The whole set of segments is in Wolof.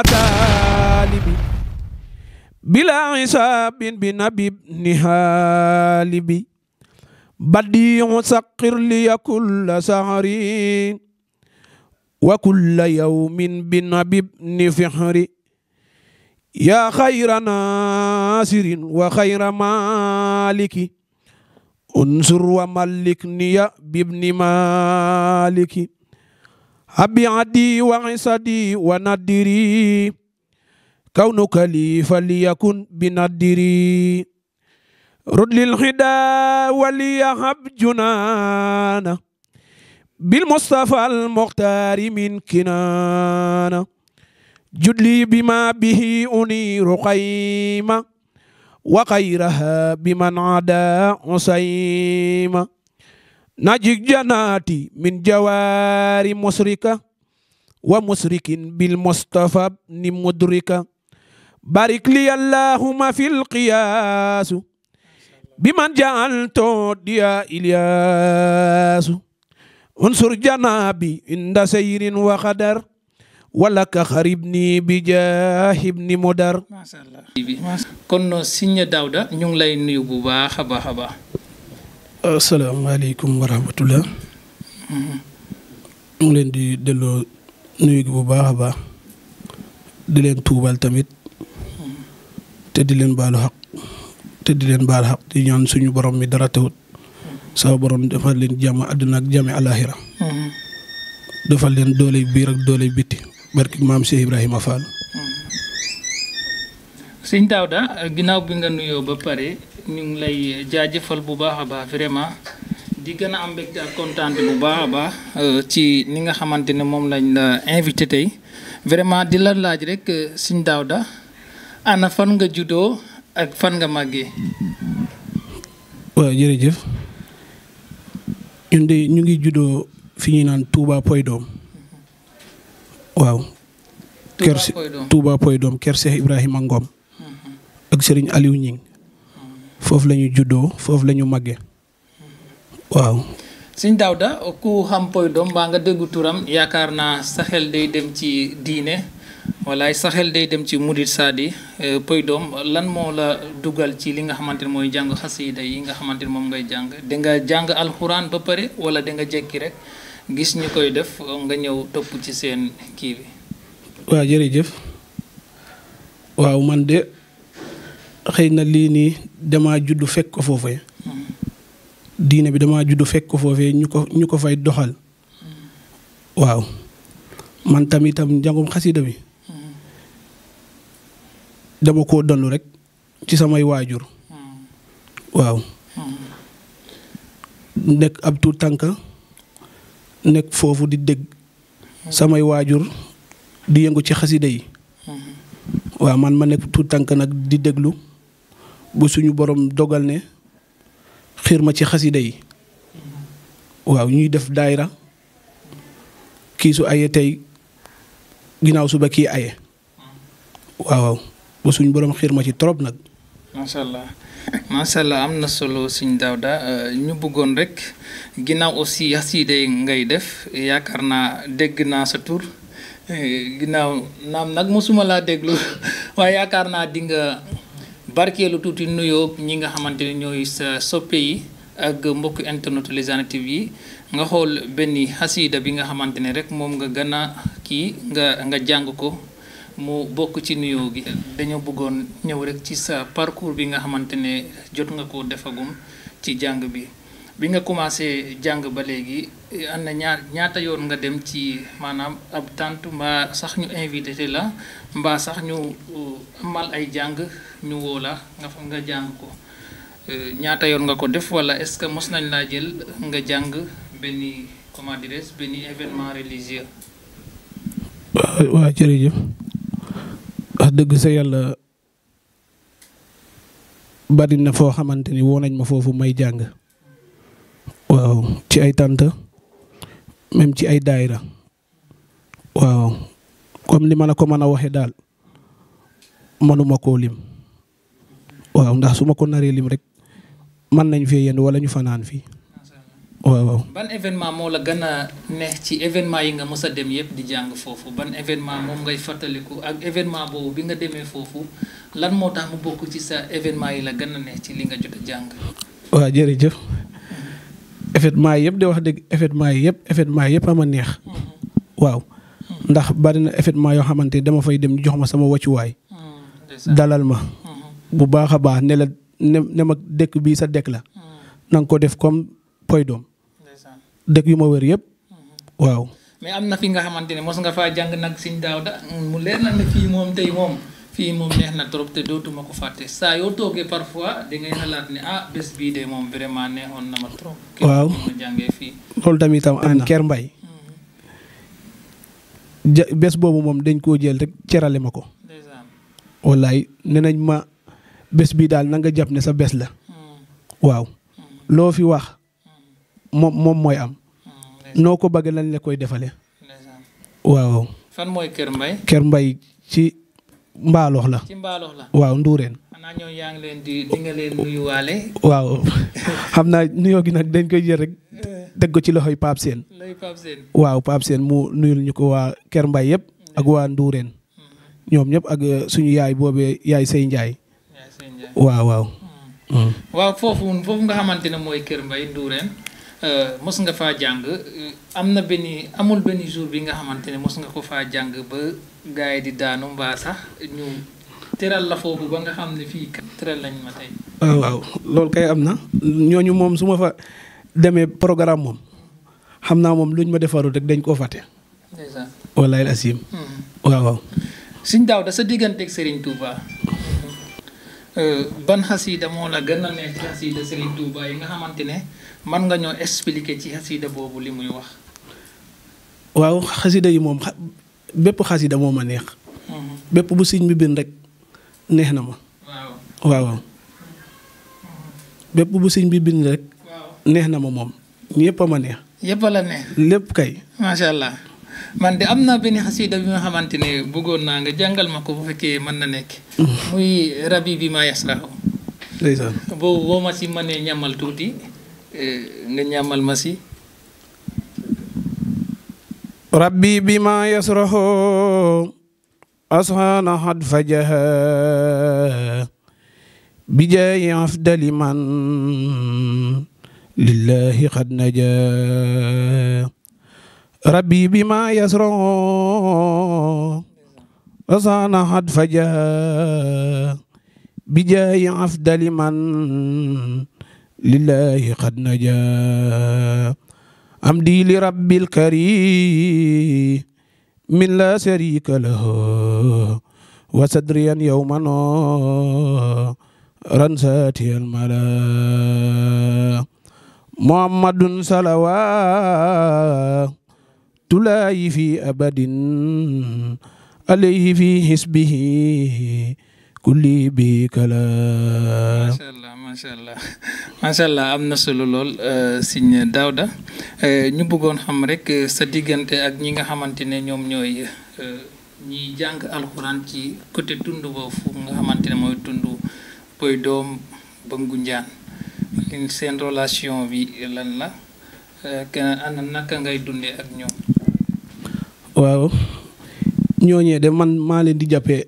taalibi bila isaabin bi nabib nihalibi badiyu saqir liya kulla sahri wa kulla yawmin bi nabib ni fihri ya khayra nasirin wa khayra maliki unsur wa malik niya bibni maliki habi adi wa isadi wa nadiri kaunuka li faliyakun binadiri rudlil hida waliyahab junana bil mustafa al muhtari min kinana judli bima bihi uniru qayma wa khayraha biman ada usayma najik janati min jawari musrika wa musrikin bil mustafa ni mudrika barik li allahumma fil qiyas biman ja'altu dia ilyasu unsur janabi inda sayrin wa qadar walaka kharibni bi jahibni mudar. Masyaallah. Kon Serigne Daouda ñu ngi lay nuyu bu baax a baax. Asalaamaaleykum wa rahmatullah. ñu ngi leen di delloo nuyu gi bu baax a baax di leen tuubal tamit te di leen baalu xaq te di leen baal xaq di ñaan suñu borom mi dara tawut sa borom defal leen jàmm àdduna ak jàmm alaaxira defal leen doole biir ak doole bitti barki maam Cheikh Ibrahima Fall. Serigne Daouda ginnaaw bi nga nuyoo ba pare ñu ngi lay jaajëfal bu baax a baax vraiment di gën a am mbégte ak kontaan bu baax a baax ci ni nga xamante ne moom lañ la invité tey vraiment di la laaj rek Serigne Daouda ana fan nga juddoo ak fan nga màggee. waaw jërëjëf ñun de ñu ngi juddoo fi ñuy naan Touba Poydom waaw. Touba Poydom kër Cheikh Ibrahima Ngom ak Serigne Aliou Ñing foofu la ñu juddoo foofu la ñu màggee waaw. Serigne Daouda ku xam Poydom baa nga déggu turam yaakaar naa sa xel day dem ci diine walaay sa xel day dem ci murid sadi Poydom lan moo la dugal ci li nga xamante ne mooy jàng xasida yi nga xamante ne moom ngay jàng da nga jàng alxuraan ba pare wala da nga jekki rek gis ñu koy def nga ñëw topp ci seen kii bi. waaw jërëjëf waaw man de xëy na lii nii damaa judd fekk ko foofee diine bi damaa judd fekk ko foofee ñu ko fay doxal waaw man tamitam njàngum xasida bi dama koo donn rek ci samay waajur waaw nekk ab tuut tànk nekk foofu di dégg samay waajur di yëngu ci xasida yi waaw man ma nekk tuut tànk nag di déglu bu suñu borom dogal ne xiir ma ci xasida yi waaw ñuy def daayra kii su aye tey ginnaaw suba kii aye waaw ba suñu borom xiir ma ci trop nag. macha allah am na solo Serigne Daouda ñu bëggoon rek ginnaaw aussi xasida yi ngay def yaakaar naa dégg naa sa tur. ginnaaw naam nag mosuma laa déglu waaye yaakaar naa di nga barkeelu tuuti nuyoo ñi nga xamante ne ñooy sa soppe yi ak mbokku internetu Lizana TV yi nga xool benn xasida bi nga xamante ne rek moom nga gën a kii nga jàng ko mu bokk ci nuyoo gi. dañoo bëggoon ñëw rek ci sa parcours bi nga xamante ne jot nga ko defagum ci jàng bi. bi nga commencé jàng ba léegi am na ñaata yoon nga dem ci maanaam ab tant mbaa sax ñu invité te la mbaa sax ñu amal ay jàng ñu woo la nga jàng ko ñaata yoon nga ko def wala est-ce que mos nañ laa jël nga jàng benn comment dirais-je benn événement religieux. waaw jërëjëf wax dëgg sa yàlla bari na foo xamante ni woo nañ ma foofu may jàng. waaw ci ay tant même ci ay daayira waaw comme li ma la ko mën a waxee daal mënuma koo lim waaw ndax su ma ko naree lim rek mën nañ fee yenn wala ñu fanaan fii waaw. ban événement moo la gën a neex ci événement yi nga mës a dem yëpp di jàng foofu ban événement moom ngay fàttaliku ak événement boobu bi nga demee foofu lan moo tax mu bokk ci sa événement yi la gën a neex ci li nga jot a jàng. waaw jërëjëf événement yi yëpp di wax dëgg événement yi yëpp ama neex. waaw ndax bari na événement yoo xamante ni dama fay dem ñu jox ma sama wàccuwaay. dalal ma. bu baax a baax ne la ne ma dëkk bii sa dëkk la. na nga ko def comme poy doom. dëkk yu ma wër yëpp. waaw. mais am na fi nga xamante ne mos nga faa jàng nag Sëñ Daawda mu leer na ne fii moom tey moom fii moom neex na trop te dootuma ko fàtte saa yoo toogee parfois da ngay xalaat ne bés bii de moom vraiment neexoon na ma trop. waaw ma jàngee fii. loolu tamit tam am Kër Mbay. bés boobu moom dañ koo jël rek cerale ma ko. wallaay ne nañ ma bés bii daal na nga jàpp ne sa bés la. waaw loo fi wax moom mooy am. noo ko bëgg lañ la koy defale waaw. fan mooy Kër Mbay. Kër Mbay ci Mbaalox la. ci Mbaalox la. waaw Nduureen. xanaa ñoo yaa ngi leen di nga leen nuyuwaale. waaw xam naa nuyoo gi nag dañ koy jël rek teg ko ci loxoy Pape Sène. waaw Pape Sène mu nuyul ñu ko waa Kër Mbay yëpp ak waa Nduureen. ñoom ñëpp ak suñu yaay boobee yaay Sey Njaay. waaw waaw. waaw foofu nga xamante ne mooy Kër Mbay Nduureen mos nga faa jàng amul benn jour bi nga xamante ne mos nga ko faa jàng ba gars yi di daanu mbaa sax ñu teral la foofu ba nga xam ne fii teral lañ ma tey. waaw loolu kay am na ñooñu moom su ma fa demee programme moom xam naa moom luñ ma defarul rek dañ koo fàtte. ndeysaan. wallaay la asim. waaw waaw. Sëñ Daawda sa digganteeg Serigne Touba ban xasida moo la gën a nekk ci xasida Serigne Touba yi nga xamante ne man nga ñoo expliquer ci xasida boobu li muy wax. waaw xasida yi moom bépp xasida moo ma neex. bépp bu sëñ bi bind rek neex na ma. waaw. bépp bu sëñ bi bind rek. neex na ma moom ñëpp a ma neex. yëpp a la neex. lépp kay. macha allah man de am na benn xasida bi nga xamante ne bëggoon naa nga jàngal ma ko bu fekkee mën na nekk. muy rabi bi ma yasrahu. ndeysaan. boo ma si mënee ñamal tuuti nga ñamal ma si. rabbi bi ma yasrahu asxaana xad fajaha bi jaayi afdali man lillahi xad naja rabbi bi ma yasrahu asxaana xad fajaha bi jaayi afdali man lillahi xad naja amdi li rabbil karim min la sharika lahu wa sadriyan yawman ransati al mala muhammadun salawatullahi fi abadin alayhi fi hisbihi kulli bi kala. macha allah am na solo lool Sëñ Daawda ñu bëggoon xam rek sa diggante ak ñi nga xamante ne ñoom ñooy ñiy jàng alxuraan ci côté tund boobu nga xamante ne mooy tund Poy Doom ba Ngunjaan seen relation bi lan la ana naka ngay dundee ak ñoom. waaw ñooñee de man maa leen di jàppee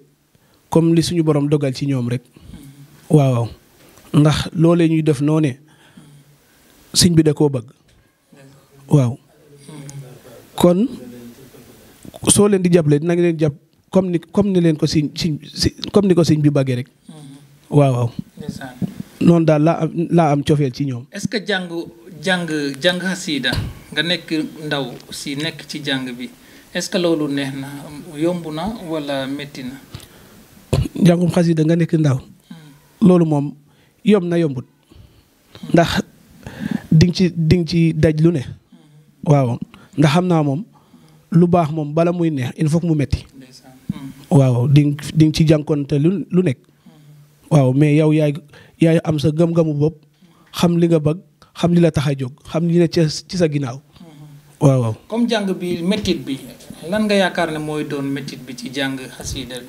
comme li suñu borom dogal ci ñoom rek. waaw ndax loolee ñuy def noone sëñ bi da koo bëgg. waaw kon soo leen di jàppale dina leen jàpp comme ni leen ko comme ni ko sëñ bi bëggee rek. waaw noonu daal laa am cofeel ci ñoom. est-ce que jàng xasida nga nekk ndaw si nekk ci jàng bi est-ce que loolu neex na yomb na wala métti na. jàngum xasida nga nekk ndaw. loolu moom yomb na yombut ndax di nga ci daj lu ne. waaw ndax xam naa moom lu baax moom bala muy neex il faut que mu metti. waaw di nga ci jànkoonte lu nekk. waaw mais yow yaay am sa gëm-gëmu bopp xam li nga bëgg xam li la tax a jóg xam li ne ci sa ginnaaw. waaw. comme jàng bi méttit bi lan nga yaakaar ne mooy doon méttit bi ci jàng xasida bi.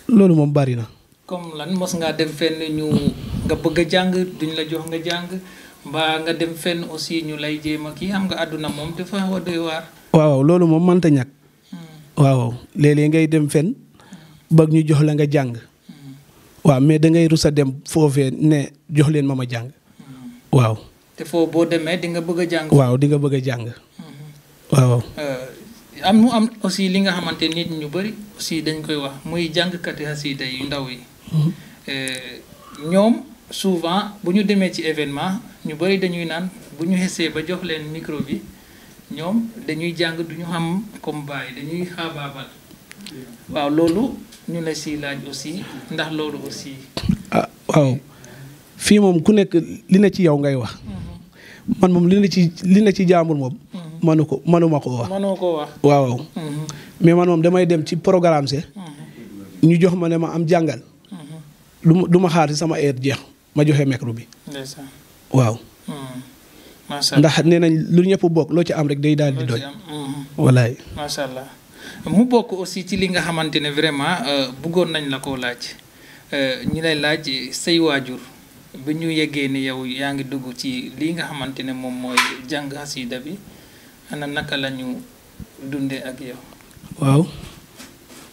loolu moom bari na. comme lan mos ngaa dem fenn nga bëgg a jàng duñ la jox nga jàng mbaa nga dem fenn aussi ñu lay jéem a kii xam nga àdduna moom dafa xaw a doy waar. waaw loolu moom mënta ñàkk. waaw léeg-léeg ngay dem fenn bëgg ñu jox la nga jàng. waaw mais da ngay rus a dem foofee ne jox leen ma jàng. waaw. te foo boo demee di nga bëgg a jàng. waaw di nga bëgg a jàng. waaw. am aussi li nga xamante nit ñu bëri aussi dañ koy wax muy jàngkati xasida yu ndaw yi. ñoom souvent bu ñu demee ci événement ñu bëri dañuy naan bu ñu xesee ba jox leen micro bi ñoom dañuy jàng du ñu xam comme bàyyi dañuy xaabaabal. waaw loolu ñu la si laaj aussi ndax loolu aussi. waaw fii moom ku nekk li na ci yow ngay wax. man moom li na ci jaambur moom. manuma ko wax. manoo ko wax. waaw. mais man moom damay dem ci programme se ñu jox ma ne ma am jàngal. du ma xaar ci sama heure jeex ma joxe micro bi. waaw. ndax nee nañ lu ñëpp bokk loo ci am rek day daal di doy. walaay. macha allah mu bokk aussi ci li nga xamante ne vraiment bëggoon nañ la koo laaj ñu lay laaj say waajur bi ñu yeggee ni yow yaa ngi dugg ci lii nga xamante ne moom mooy jàng xasida bi ana naka la ñu dundee ak yow. waaw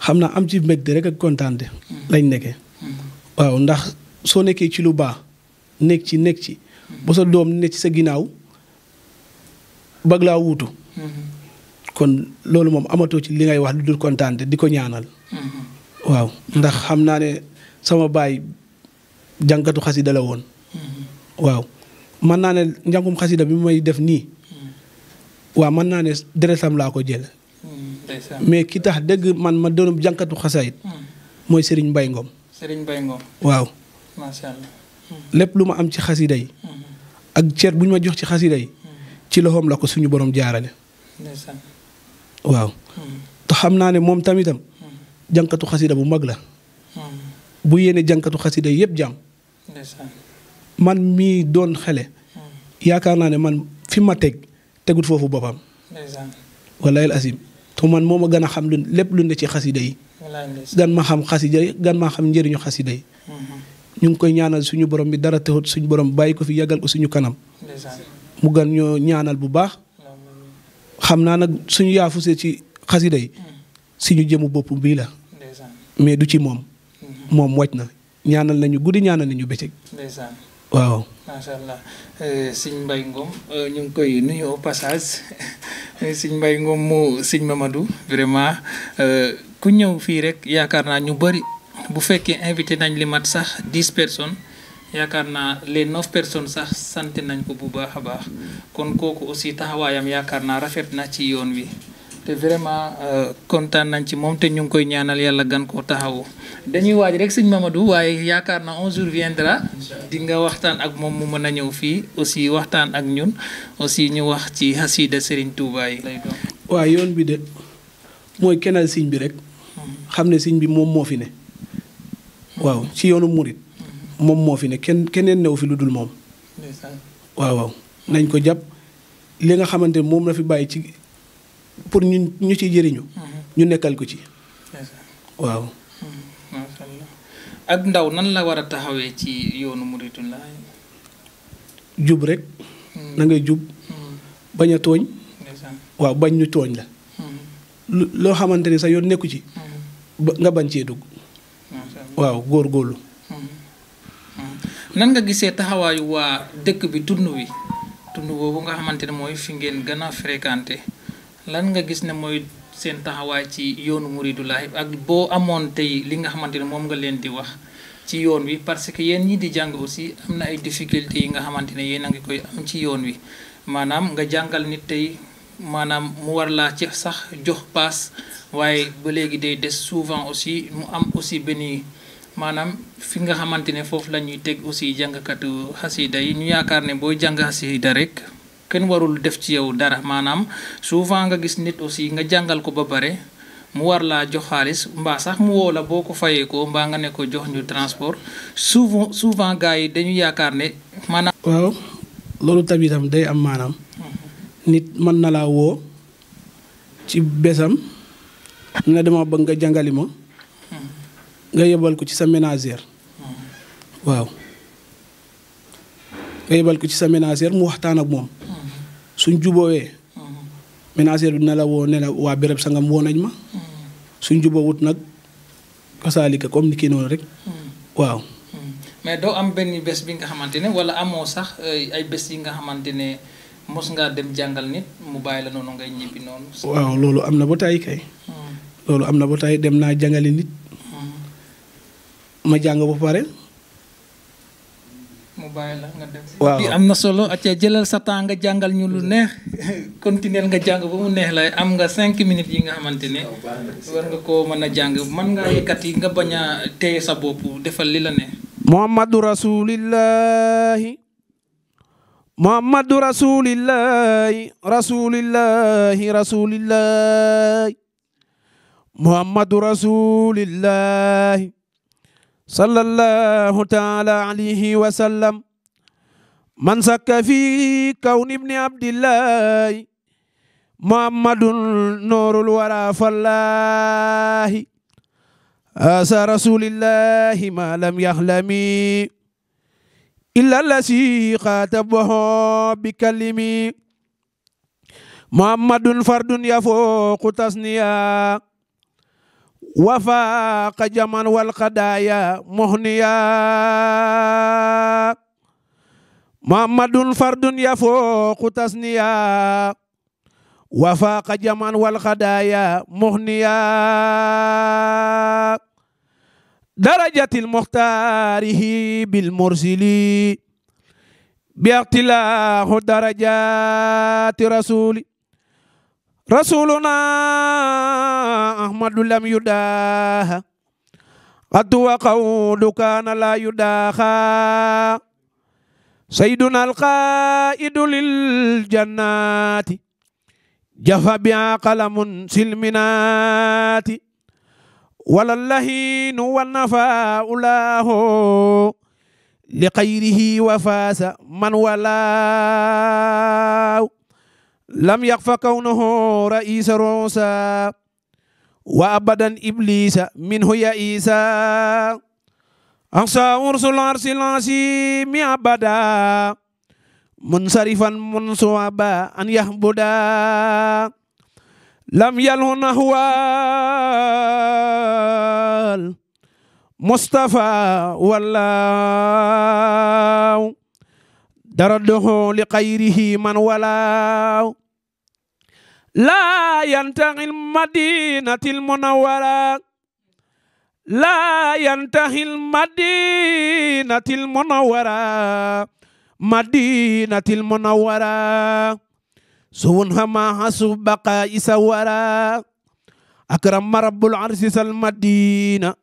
xam naa am ci mbégte rek ak kontaante lañ nekkee. waaw ndax soo nekkee ci lu baax nekk ci ba sa doom ne ci sa ginnaaw bëgg laa wuutu. kon loolu moom amatoo ci li ngay wax lu dul kontaante di ko ñaanal. waaw ndax xam naa ne sama baay jànkatu xasida la woon. waaw mën naa ne njàngum xasida bi may def nii. waaw mën naa ne deretam laa ko jël. mais ki tax dëgg man ma doon jànkatu xasaayit mooy Serigne Mbaye Ngom. Serigne Mbaye Ngom. waaw. macha allah. lépp lu ma am ci xasida yi. ak cër bu ñu ma jox ci xasida yi. ci loxoom la ko suñu borom jaarale. waaw. te xam naa ne moom tamitam. jànkatu xasida bu mag la. bu yéene jànkatu xasida yëpp jàmm. man mii doon xele. yaakaar naa ne man fi ma tegut foofu boppam. wallaahi asim te man moo ma gën a xam lépp lu ne ci xasida yi. gan ma xam xasida yi gan maa xam njëriñu xasida yi. ñu ngi koy ñaanal suñu borom bi dara taxut suñu borom bàyyi ko fi yàggal ko suñu kanam. mu gan ñoo ñaanal bu baax. xam naa nag suñu yaafusee ci xasida yi. suñu jëmu bopp bii la. mais du ci moom. moom wàcc na ñaanal nañu guddi ñaanal nañu bëccëg. waaw. macha allah sëñ Mbaye Ngom ñu ngi koy nuyu au passage sëñ Mbaye Ngom mu sëñ Mamadou vraiment ku ñëw fii rek yaakaar naa ñu bëri bu fekkee invité nañ li mat sax 10 personnes yaakaar naa les 9 personnes sax sant nañ ko bu baax a baax kon kooku aussi taxawaayam yaakaar naa rafet na ci yoon wi te vraiment kontaan nañ ci moom te ñu ngi koy ñaanal yàlla gan koo taxawu. dañuy waaj rek sëñ Mamadou waaye yaakaar na un jour viendra di nga waxtaan ak moom mu mën a ñëw fii aussi waxtaan ak ñun aussi ñu wax ci xasida Serigne Touba yi lay doon. waaw yoon bi de mooy kennal sëñ bi rek. xam ne sëñ bi moom moo fi ne. waaw ci yoonu murit moom moo fi ne keneen new fi lu dul moom. waaw nañ ko jàpp li nga xamante ne moom la fi bàyyi ci pour ñu ci jëriñu. ñu nekkal ko ci. waaw. macha allah ak ndaw nan la war a taxawee ci yoonu muritullah. jub rek. na ngay jub. bañ a tooñ. waaw bañ ñu tooñ la. loo xamante ni sa yoon nekku ci. nga bañ cee dugg. waaw góorgóorlu. nan nga gisee taxawaayu waa dëkk bi tund boobu nga xamante ne mooy fi ngeen gën a fréquenté lan nga gis ne mooy seen taxawaay ci yoonu muridulaahi ak boo amoon tey li nga xamante ne moom nga leen di wax ci yoon wi parce que yéen ñi di jàng aussi am na ay difficultés yi nga xamante ne yéen a ngi koy am ci yoon wi maanaam nga jàngal nit tey maanaam mu war laa ci sax jox paas waaye ba léegi day des souvent aussi mu am aussi benn maanaam fi nga xamante ne foofu la ñuy teg aussi jàngkatu xasida yi ñu yaakaar ne booy jàng xasida rek kenn warul def ci yow dara maanaam souvent nga gis nit aussi nga jàngal ko ba pare mu war laa jox xaalis mbaa sax mu woo la boo ko fayee ko mbaa nga ne ko jox ñu transport souvent gars yi dañu yaakaar ne maanaam. waaw loolu tamitam day am maanaam. nit mën na laa woo ci besam ne dama bëgg nga jàngali ma. nga yebal ko ci sa ménagère. waaw nga yebal ko ci sa ménagère mu waxtaan ak moom suñ juboowee ménagère bi dina la woo ne la waa béréb sangam woo nañ ma suñ juboowut nag kasaalika comme ni kii noonu rek waaw. mais doo am benn bés bi nga xamante ne wala amoo sax ay bés yi nga xamante ne mos ngaa dem jàngal nit mu bàyyi la noonu ngay ñibbi noonu. waaw loolu am na ba tey kay. loolu am na ba tey dem naa jàngali nit. ma jàng ba pare. mu bàyyi la nga dem. waaw bi am na solo acca jëlal sa temps nga jàngal ñu lu neex continuer nga jàng ba mu neex la am nga 5 minutes yi nga xamante ne war nga koo mën a jàng mën ngaa yëkkati nga bañ a téye sa bopp defal li la ne. muhammadu rasulillahi muhammadu rasulillahi rasulillahi rasulillahi muhammadu rasulillahi sallallahu taala alayhi wa sallam man sakka fi kawni ibni abdillahi muhammadun nurul wara fallahi asa rasulillahi ma lam yahlami illa lasi khatabahu bikallimi muhammadun fardun yafuqu tasniya wafaqa jaman wal qadaya muhniya muhammadun fardun yafuqu tasniya wafaqa jaman wal qadaya muhniya darajatil muxtaarihi bil mursili bi ixtilaahu darajati rasuli rasuluna ahmadu lam yudaha qaddu wa qawdu kana la yudaha sayyiduna alqaidu lil jannati jafa biha qalamun silminati walallahi nu wannafa ulahu li xayrihi wa faasa man walaaw lam yaxfa kawnuhu raisa rosa wa abadan iblisa minhu ya isa ansa ursul arsil asimi abada munsarifan munsuaba an yahbuda lam yalhu nahwal Mustafa wallaaw daradoho li xayrihi man walaaw laa yantahil madinatil munawwara laa yantahil madinatil munawwara madinatil munawwara suwun hama hasu baqa isawara akram rabbul arsi sal madina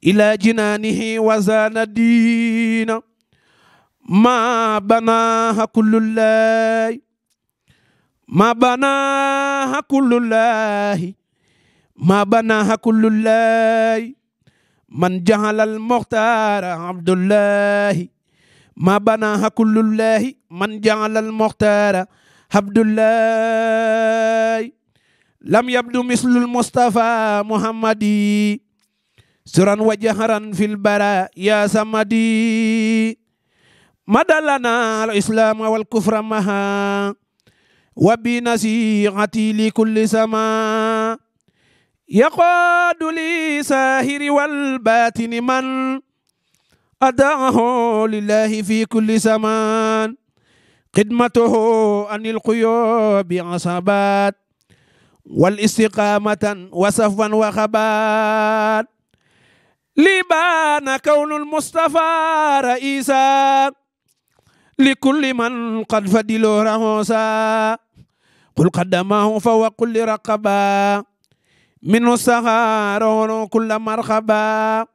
ila jinaanihi wa zaana diina ma banaaha kullullahi ma banaaha kullullahi ma banaaha kullullahi man jahalal muxtaara abdullahi ma banaaha kullullahi man jahalal muxtaara abdullahi lam yabdu mislul mustafa muhammadi suran wa jaharan fil bara ya samadi madalana al islam wal kufra maha wa bi nasihati li kulli sama yaqadu li sahiri wal batini man adaahu lillahi fi kulli zaman khidmatuhu anil quyubi asabat wal istiqamatan wa safwan wa khabat libana kawnul mustafa raisa likulli man qad fadilu rahosa qul qaddamahu fa wa kulli raqaba minu sahara kulla marhaba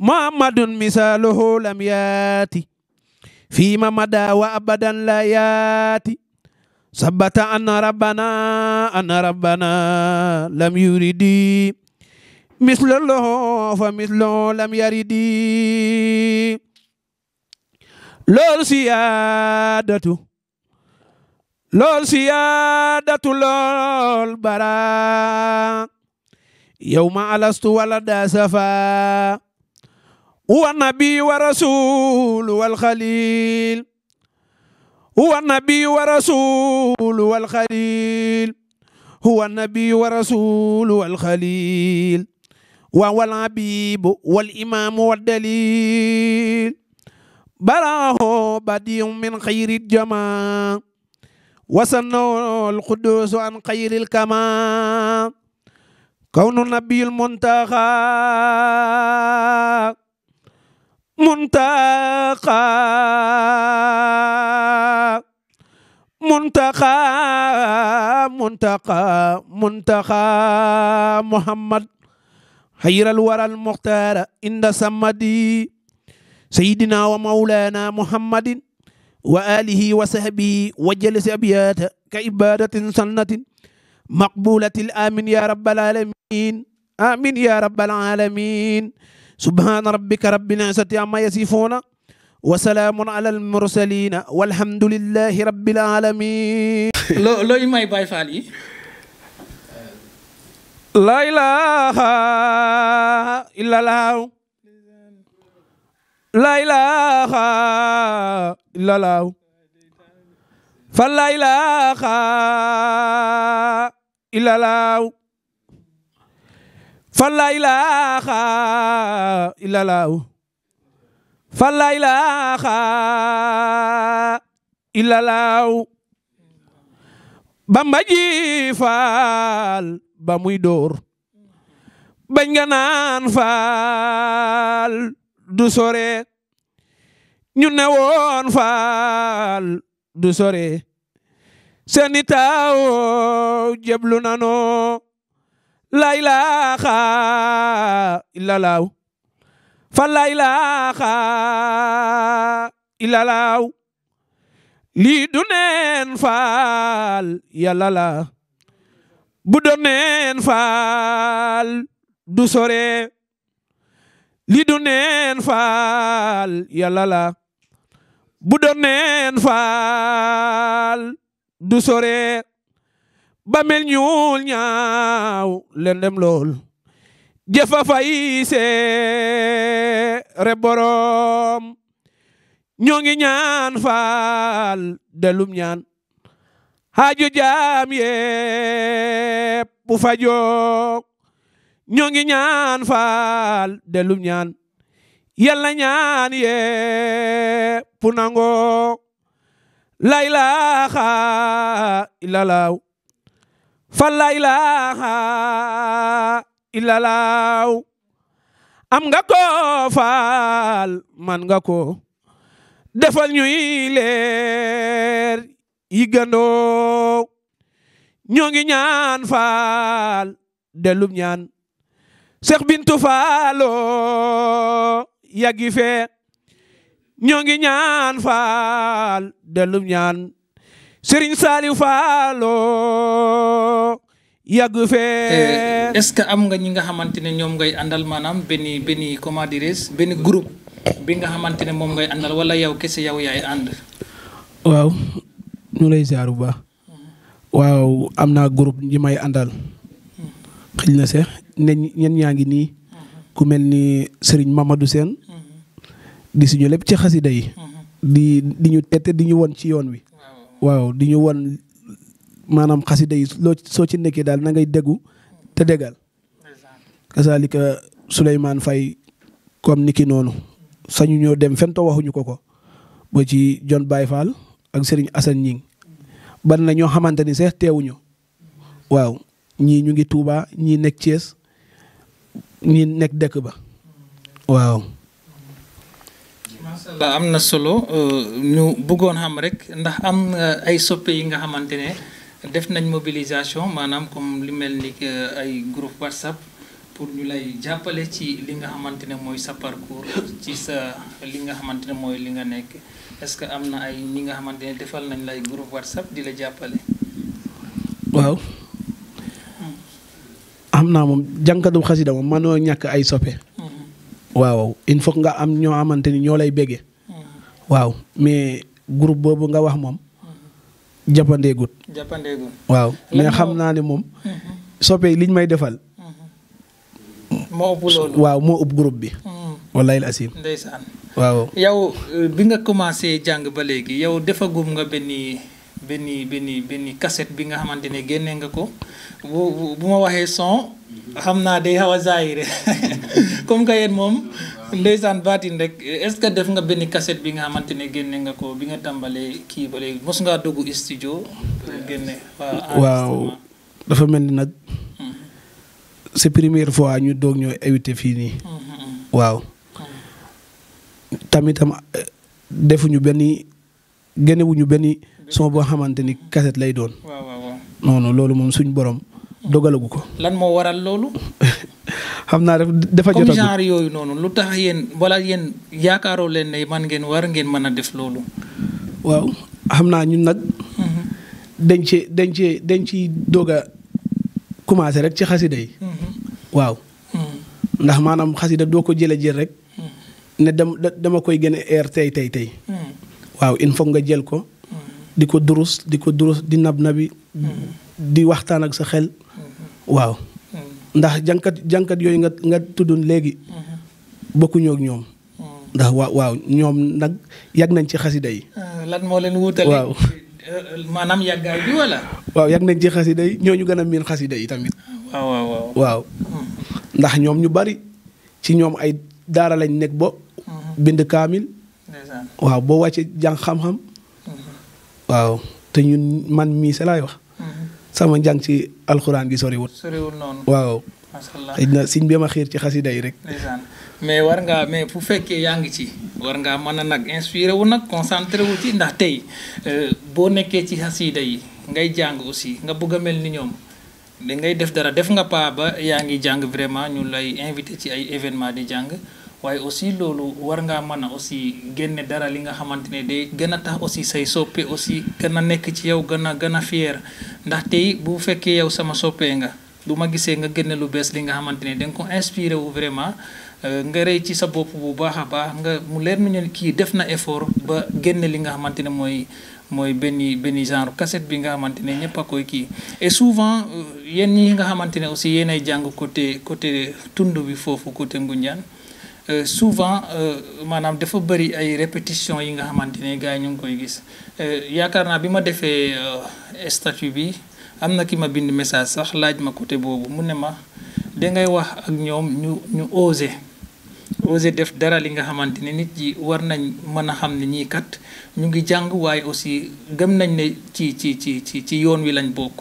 muhammadun misaluhu lam yati fima mada wa abadan la yati sabata anna rabbana lam yuridi mislahu fa mislahu lam yaridi lool siyaadatu lool bara yawma alastu walada safa wa nabi wa rasul wal khalil هو النبي ورسول والخليل هو النبي ورسول والخليل وهو الحبيب والإمام والدليل براه بديع من خير الجمال وسنه القدوس عن خير الكمال كون النبي المنتقى منتقى محمد خير الورى المختار عند سمدي سيدنا ومولانا محمد وآله وصحبه وجلس أبيات كعبادة سنة مقبولة الآمين يا رب العالمين آمين يا رب العالمين سبحان ربك رب العزة عما يصفون وسلام على المرسلين والحمد لله رب العالمين looy may Baay Faal yi لا إله إلا الله لا إله إلا الله فلا إله إلا الله فلا إله إلا الله فلا إله إلا الله Bamba ji faal ba muy door bañ nga naan faal du sore ñu ne woon faal du sore seeni taaw jeblu nano la ilaha illallah fa la ilaha illallah lii du neen faal yàlla la bu doon neen faal du sore lii du neen faal yàlla la bu doon neen faal du sore ba mel ñuul ñaaw lendem lool jëfa fay seere borom ñoo ngi ñaan faal delum ñaan haaju jaam yépp bu fajoo ñoo ngi ñaan faal delum ñaan yàlla ñaan yépp nangoo la ilaha illallah fa la ilaha illallah am nga ko faal man nga ko defal ñuy leer yi gandoo ñoo ngi ñaan faal delum ñaan Seex Bintu Faalo yàggi fee ñoo ngi ñaan faal delum ñaan Sëriñ Saaliw Faalo yàgg fee est-ce que am nga ñi nga xamante ne ñoom ngay àndal maanaam benn comment dirais benn groupe bi nga xamante ne moom ngay àndal wala yow kese yow yaay ànd. waaw ñu lay ziar bu baax waaw am naa groupe ñi may àndal xëy na sax ñen ñaa ngi nii ku mel ni Serigne Mamadou Sène di suñu lépp ci xasida yi di ñu tette di ñu won ci yoon wi waaw di ñu won maanaam xasida yi soo ci nekkee daal na ngay déggu te déggal kasaalika Souleymane Faye comme niki noonu sañu ñoo dem fen to waxuñu ko ba ci John Baye Fall ak Serigne Assane Ñing ban na ñoo xamante ni sax teewuñu waaw ñii ñu ngi Touba ñii nekk Thiès ñii nekk dëkk ba waaw. macha allah am na solo ñu bëggoon xam rek ndax am ay soppe yi nga xamante ne def nañ mobilisation maanaam comme li mel ni ay groupe WhatsApp pour ñu lay jàppale ci li nga xamante ne mooy sa parcours ci sa li nga xamante ne mooy li nga nekk est-ce que am na ay ñi nga xamante ne defal nañ lay groupe WhatsApp di la jàppale. waaw am naa moom jànkatu xasida moom mënoo ñàkk ay soppe. waaw il faut nga am ñoo xamante ni ñoo lay béggee. waaw mais groupe boobu nga wax moom. jàppandeegut. waaw mais xam naa ne moom. soppe yi liñ may defal. moo ëpp loolu waaw moo ëpp groupe bi. wallahi la asim. ndeysaan waaw. yow bi nga commencé jàng ba léegi yow defagum nga benn cassette bi nga xamante ne génne nga ko bu ma waxee son xam naa day xaw a zaayire comme que yéen moom ndeysaan baatin rek est-ce que def nga benn cassette bi nga xamante ne génne nga ko bi nga tàmbalee kii ba léegi mos ngaa dugg studio génne. waaw dafa mel ni nag c'est première fois ñu doog ñoo invité fii nii. waaw tamitam defuñu génnewuñu benn son boo xamante ni cassette lay doon. waaw. non loolu moom suñ borom dogalagu ko. lan moo waral loolu. xam naa dafa comme jotagul genre yooyu noonu lu tax yéen wala yéen yaakaaroo leen ne man ngeen war ngeen mën a def loolu. waaw xam naa ñun nag. dañ ci doog a commencé rek ci xasida yi. waaw. ndax maanaam xasida doo ko jël rek. ne dama koy gën a air tey. waaw il faut nga jël ko. di ko durus di nabi di waxtaan ak sa xel. waaw. ndax jànkat yooyu nga tuddoon léegi. bokkuñoo ak ñoom. ndax waaw ñoom nag yàgg nañ ci xasida yi. lan moo leen wutale. waaw. maanaam yàggaay bi wala. waaw yàgg nañ ci xasida yi ñoo ñu gën a miin xasida yi tamit. waaw. ndax ñoom ñu bari ci ñoom ay daara lañ nekk bo bind kaamil. waaw boo wàccee jàng xam-xam. waaw te ñun man mii sa laay wax. sama njàng ci alxuraan gi soriwul. noonu. waaw. macha allah xëy na siñ bi ma xiir ci xasida yi rek. mais bu fekkee yaa ngi ci war ngaa mën a nag inspiré wu nag concentré wu ci ndax tey boo nekkee ci xasida yi ngay jàng aussi nga bëgg a mel ni ñoom da ngay def dara def nga paa ba yaa ngi jàng vraiment ñu lay invité ci ay événement di jàng waaye aussi loolu war ngaa mën a aussi génne dara li nga xamante ne day gën a tax aussi say soppe aussi gën a nekk ci yow gën a fier ndax tey bu fekkee yow sama soppee nga bu ma gisee nga génne lu bees li nga xamante ne da nga ko inspiré wu vraiment nga rëy ci sa bopp bu baax a baax nga mu leer nañu kii def na effort ba génne li nga xamante ne mooy benn genre cassette bi nga xamante ne ñëpp a koy kii et souvent yéen ñi nga xamante ne aussi yéenay jàng côté tund bi foofu côté Ngoundiane souvent maanaam dafa bëri ay répétition yi nga xamante ne gars yi ñu ngi koy gis yaakaar naa bi ma defee statut bi am na ki ma bind message sax laaj ma côté boobu mu ne ma dangay wax ak ñoom ñu oser def dara li nga xamante ne nit yi war nañ mën a xam ne ñii kat ñu ngi jàng waaye aussi gëm nañ ne ci yoon wi lañ bokk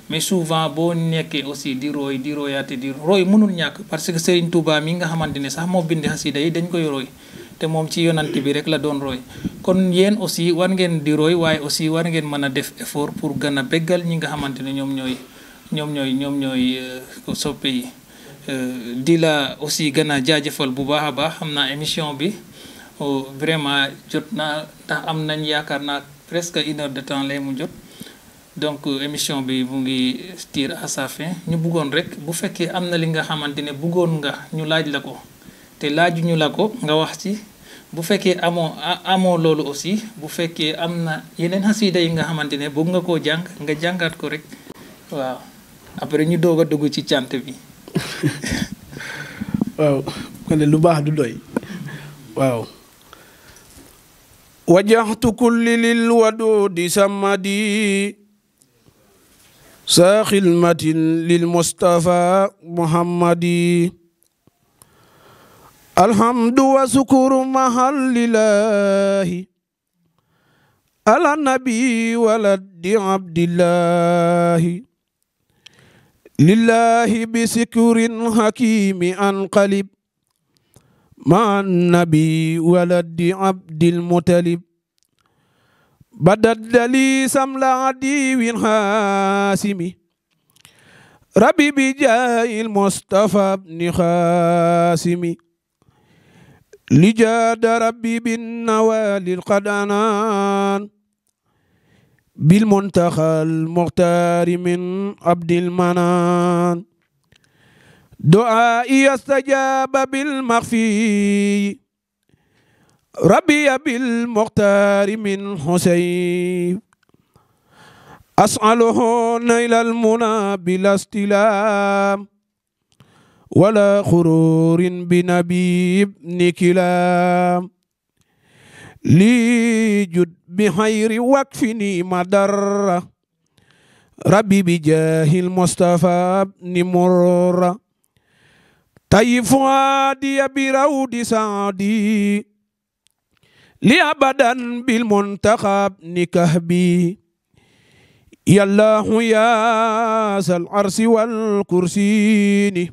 mais souvent boo nekkee aussi di royaate di roy mënul ñàkk parce que Serigne Touba mi nga xamante ne sax moo bind xasida yi dañ koy roy te moom ci yonante bi rek la doon roy kon yéen aussi war ngeen di roy waaye aussi war ngeen mën a def effort pour gën a béggal ñi nga xamante ne ñoom ñooy soppe yi di la aussi gën a jaajëfal bu baax a baax xam naa émission bi vraiment jot naa tax am nañ yaakaar naa presque 1 heure de temps lay mu jot donc émission bi mu ngi tire à sa fin ñu bëggoon rek bu fekkee am na li nga xamante ne bëggoon nga ñu laaj la ko te laajuñu la ko nga wax ci bu fekkee amoo loolu aussi bu fekkee am na yeneen xasida yi nga xamante ne bëgg nga koo jàng nga jàngaat ko rek waaw après ñu doog a dugg ci cant bi. waaw kon lu baax du doy waaw. wajaxtu kulli lil wadudi samadi sa xilmatin lil mustafa muhammadi alhamdu wa sukuru mahal lillahi ala nabi waladi abdillahi lillahi bi sikurin hakimi anqalib ma nabi waladi abdil mutalib badadali samla adiwin hasimi rabbi bi jaayil mustafa ibni khasimi lijada rabbi bin nawalil qadanan bil muntakhal muhtari min abdil manan du'ai yastajaba bil makhfi rabbi bil muhtari min husayn as'aluhu nailal muna bil astilam wala khururin bi nabi ibn kilam lii jud bi xayri wakfini madarra rabbi bi jaahil mustafa ni murra tayi fuadiya bi rawdi saadi li abadan bil muntaxab ni kahbi yallahu ya sal arsi wal kursini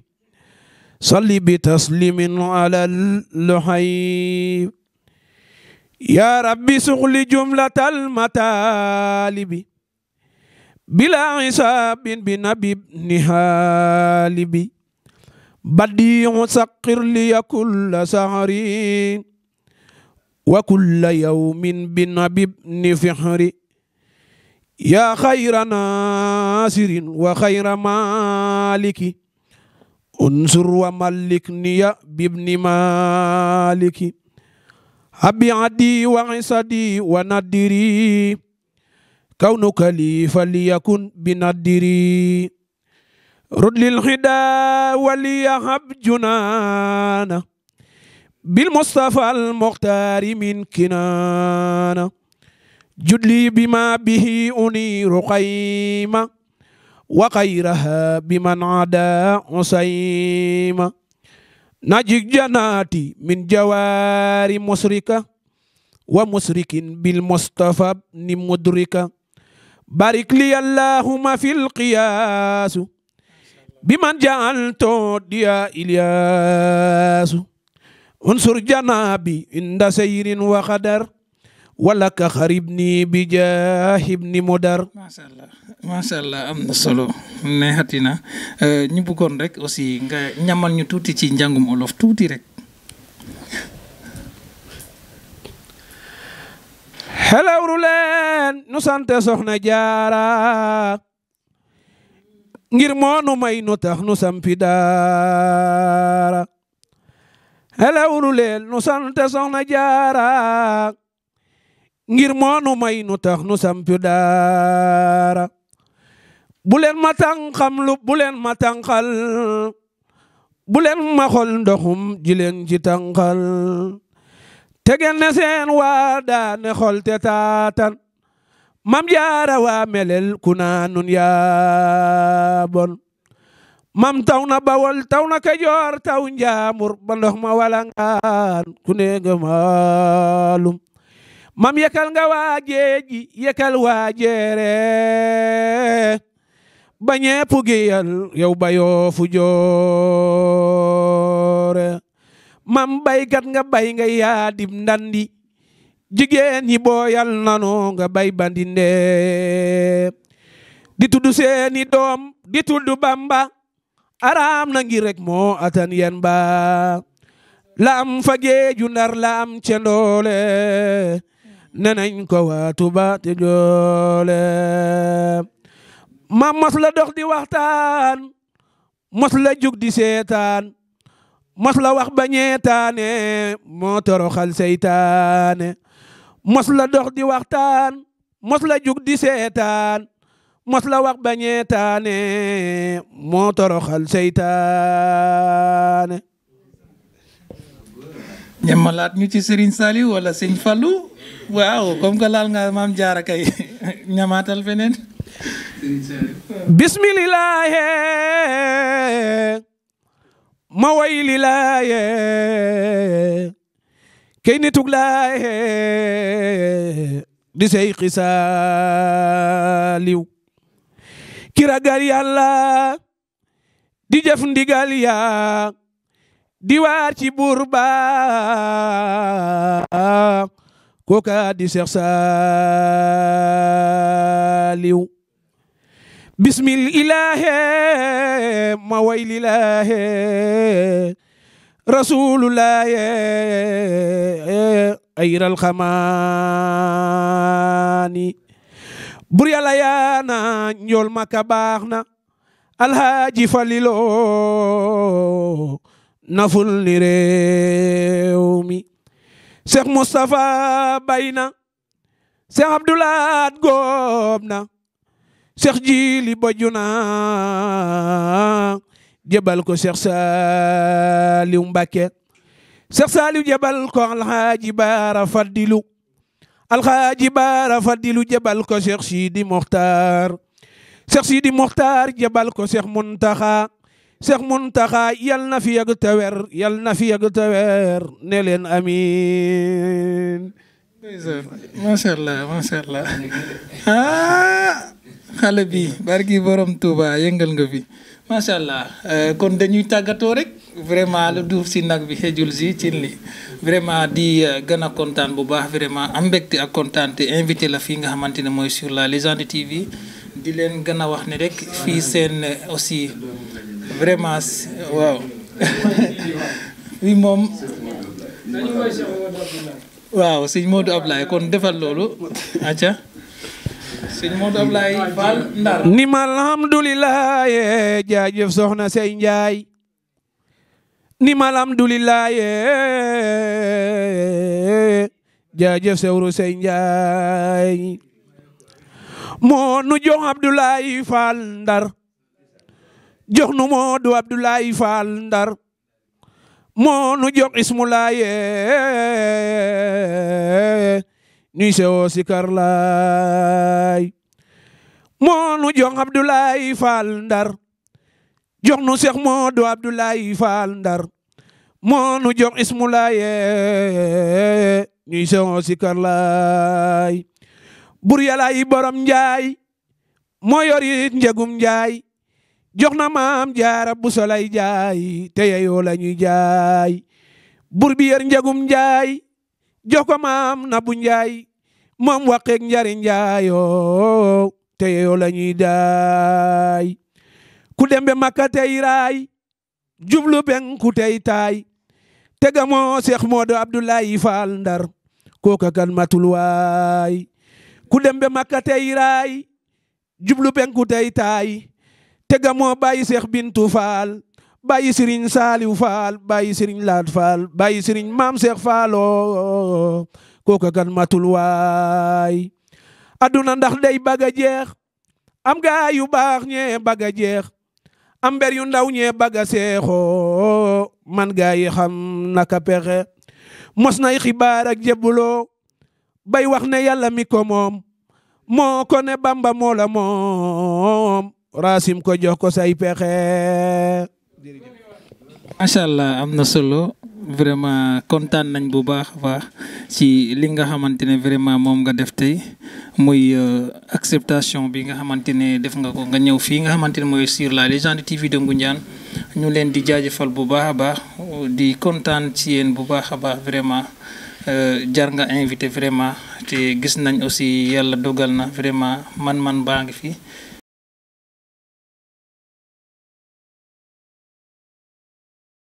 salli bi taslimin ala luhay ya rabbi suxli jumlatal matalibi bila hisabin bi nabib nihalibi badiu saqir liya kulla sahri wa kulla yawmin bi nabib ni fihri ya khayra nasirin wa khayra maliki unsur wa malik niya bibni maliki habi adi wa isadi wa nadiri kaunuka li faliyakun binadiri rudlil hida waliyahab junana bil mustafa al muhtari min kinana judli bima bihi uniru qayma wa khayraha biman ada usayma najik janati min jawari musrika wa musrikin bil mustafa ni mudrika barik li allahumma fil qiyas biman ja'altu dia ilyasu unsur janabi inda sayrin wa qadar walaka kharibni bi jahibni mudar. Masha Allah am na solo neexatina ñu bëggoon rek aussi nga ñamal ñu tuuti ci njàngum olof tuuti rek. xelawru leen nu sante soxna jaara ngir moonu may nu tax nu sampi daara xelawru leen nu sante soxna jaara ngir moonu may nu tax nu sampi daara bu leen ma tànqam lu bu leen ma tànqal bu leen ma xol ndoxum ji leen ci tànqal tegen ne seen waa daane xol te taatan mam jaara waa melel ku naa nun yaa bon mam taw na bawol taw na kajoor taw njaamur ba ndox ma walangaan ku ne nga maalum mam yekal nga waa jeeji yekal waa jeere ba ñepp giyal yow bayoo fu joore mam baykat nga bay nga yaadim ndandi jigéen ñi booyal nanu nga bay bandinde di tudd seeni doom di tudd Bamba araam na ngi rek moo atan yen ba la am fa géeju Ndar la am cendoole nenañ ko waa Tuba te joole mam mos la dox di waxtaan mos la jug di seetaan mos la wax ba ñeetaane moo toroxal seytaane mos la dox di waxtaan mos la jug di seetaan mos la wax ba ñeetaane moo toroxal seytaane. ñamalaat ñu ci Serigne Saliou wala Serigne Fallou waaw comme que laal nga maam jaara kay ñamaatal feneen. bismillaahi ma way lilaaye kay nitug laaye di Seyxi Saaliw ki ragal Yàlla di jëf ndigal yaa di waar ci buur ba kooka di Seex Saaliw bismillaahi ma way lilaahi rasuulullaahi ayral xamaani bur Yàlla yaana njool Makka baax na alhaaji Falilo naful ni réew mi Seex Mustafa bay na Seex Abdulaat góob na Seex Jiili boju na jebal ko Seex Saaliw Mbàkke Seex Saaliw jebal ko Alhaaji Baara Fadilu alxaaji baara fadilu jabal ko Cheikh Sidi Mokhtar Cheikh Sidi Mokhtar jabal ko Cheikh Muntaxa Cheikh Muntaxa yal na fi yàgg te wér yal na fi yàgg te wér ne leen amiin. macha allah macha allah xale bi barki borom Touba yëngal nga fi macha allah kon dañuy tàggatoo rek vraiment lu duuf si nag bi xejul si cin li vraiment di gën a kontaan bu baax vraiment am mbégte ak kontaan te invité la fii nga xamante ne mooy sur la Légende TV di leen gën a wax ne rek fii seen aussi vraiment waaw fii moom waaw sëñ Modou Ablaye kon defal loolu acca sëñ Modou Ablaye Fall Ndar ni ma alhamdulilah jaajëf soxna Sey Njaay ni ma alhamdulilah jaajëf sewru Sey Njaay moo nu jox Abdoulaye Fall Ndar jox nu Modou Abdoulaye Fall Ndar moo nu jox ismulaaye ñuy sewo sikar laay moo nu jox Abdoulaye Fall Ndar jox nu Seex Modou Abdoulaye Fall Ndar moo nu jox ismulaaye ñuy sewo sikar laay bur yàlla yi borom njaay moo yor it njegum njaay jox na maam jaara bu solay jaay te yeyoo la ñuy jaay bur bi yer njagum njaay jox ko maam na bu njaay moom waqeeg njari njaayoo te yeyoo la ñuy daay ku dembe makka tey raay jublu penku tey taay tega moo Seex Moodu Abdoulaye Fall Ndar kooka kan matul waay ku dembe makka tey raay jublu penku tey taay tega moo bàyyi Seex Bintu Faal bàyyi Sëriñ Saaliw Faal bàyyi Sëriñ Laat Faal bàyyi Sëriñ Maam Seex Faalo kooka kan matul waay aduna ndax day baga jeex am gaa yu baax ñee baga jeex am mber yu ndaw ñee baga seexoo man gaa yi xam naka pexe mos nay xibaar ak jebuloo bay wax ne yàlla mi ko moom moo ko ne Bamba moo la moom Racim ko jox ko say pexe. macha allah am na solo vraiment kontaan nañ bu baax a baax ci li nga xamante ne vraiment moom nga def tey muy acceptation bi nga xamante ne def nga ko nga ñëw fii nga xamante ne mooy sur la Légende TV de Ngoundiane ñu leen di jaajëfal bu baax a baax di kontaan ci yéen bu baax a baax vraiment jar nga invité vraiment te gis nañ aussi yàlla dogal na vraiment man baa ngi fi.